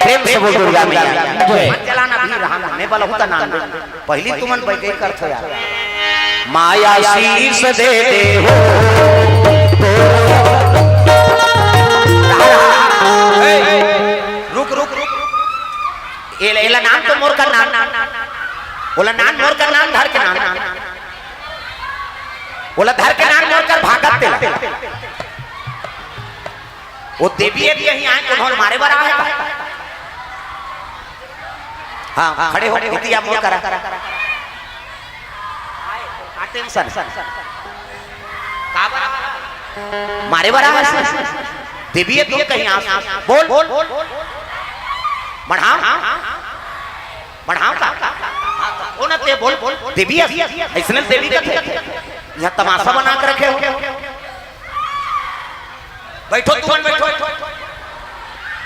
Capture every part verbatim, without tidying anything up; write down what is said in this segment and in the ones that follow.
प्रेम से बोल दुर्गा मैया। जय। मत चलाना भी रहा, मैं बोला होता नाम। पहली तुमन बैठे करथो यार। माया शीश दे दे हो। रुक, रुक, रुक। एला, एला नाम तो मोर कर नाम। ओला नाम मोर कर नाम, धर के नाम। ओला धर के नाम मोर कर भागत तेला। वो देवी एक यहीं आए, उन्होंने मारे बर आए का? हाँ, हाँ, खड़े हो, दीदी, आप मोर करा। का टेंशन? का बर? मारे बर आए? देवी एक तुम कहीं आप। बोल, बोल, बोल। बढ़ाओ, बढ़ाओ का? कौन आते? बोल, बोल। देवी ऐसने देवी का थे। यहाँ तमाशा बना के रखे हो। बैठो तुमन, बैठो।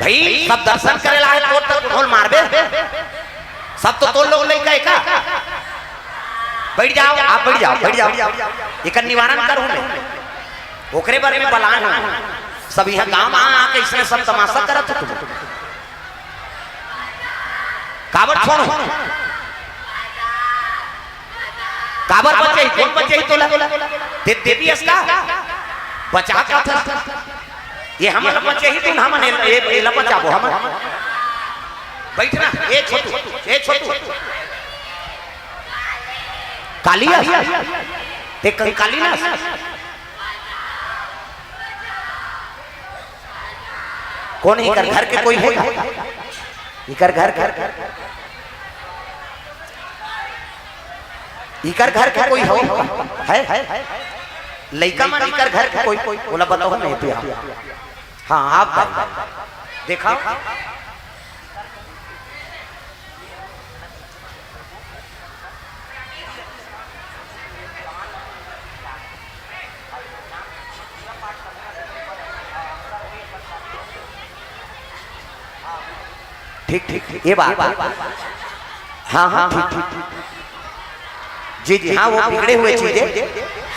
भाई, सब दर्शन करे ला है, तोर तक ढोल मारबे। सब तो तोर लोग लइका है का? बैठ जाओ, आप बैठ जाओ, बैठ जाओ। एकर निवारण करूँ मैं। ओकरे बारे में बलान हूँ। सब यहाँ गाँव में आके इसने सब तमाशा करत हो तुम। काबर छोड़ो? काबर बचे ही? कौन बचे ही तोला? दे, देवी अस का? बचा का था? ये हमन बचे ही, तुम हमन ये, ये, ये बचाबो हमन। बैठ ना, ए छोटू, ए छोटू। काली अस? ते कंकाली ना? कौन है इकर घर के कोई है? इकर घर, घर, घर। इकर घर के कोई हो? है? लइका मन इकर घर के कोई, कोई? ओला बताओ नहीं पिया। हाँ, आप बताओ। देखा? ठीक, ठीक, ठीक, ये बात। हाँ, हाँ, ठीक, ठीक, ठीक। जी, जी, हाँ, वो बिगड़े हुए चीज है।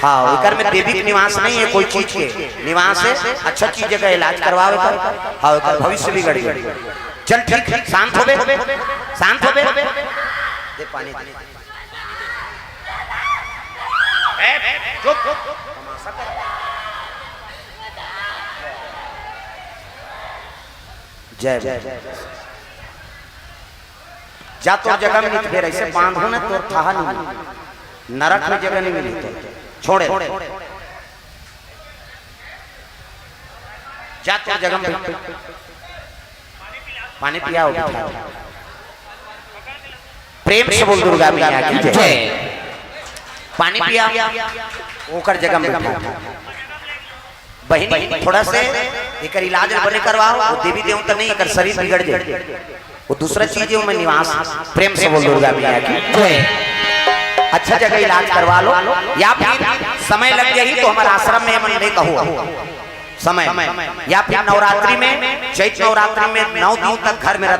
हाँ, एकर में देवी के निवास नहीं है, कोई चीज के निवास है। अच्छा चीज जगह इलाज करवाओ एकर। हाँ, एकर भविष्य बिगड़ गए। चल, ठीक, शांत हो बे, शांत हो बे। दे पानी, दे। ए, चुप। जय, जय, जय। जा, तोर जगह में नहीं, फिर ऐसे बांधो ना, तोर थाहा नहीं मिली। नरक में जगह नहीं मिली तो छोड़े। जा, तोर जगह में बैठ। पानी पिया, उठा। प्रेम से बोल दुर्गा मैया की जय। जय। पानी पिया, ओकर जगह में बैठा। बहिनी, थोड़ा से एकर इलाज बने करवाओ, वो देवी देवता नहीं, एकर शरीर बिगड़ जाए। वो दूसरा चीज है, वो में निवास। प्रेम से बोल दुर्गा मैया की जय। अच्छा जगह इलाज करवा लो, या फिर समय लग जाही तो हमारे आश्रम में मन नहीं कहो समय, या फिर नवरात्रि में, चैत नवरात्रि में नौ दिन तक घर में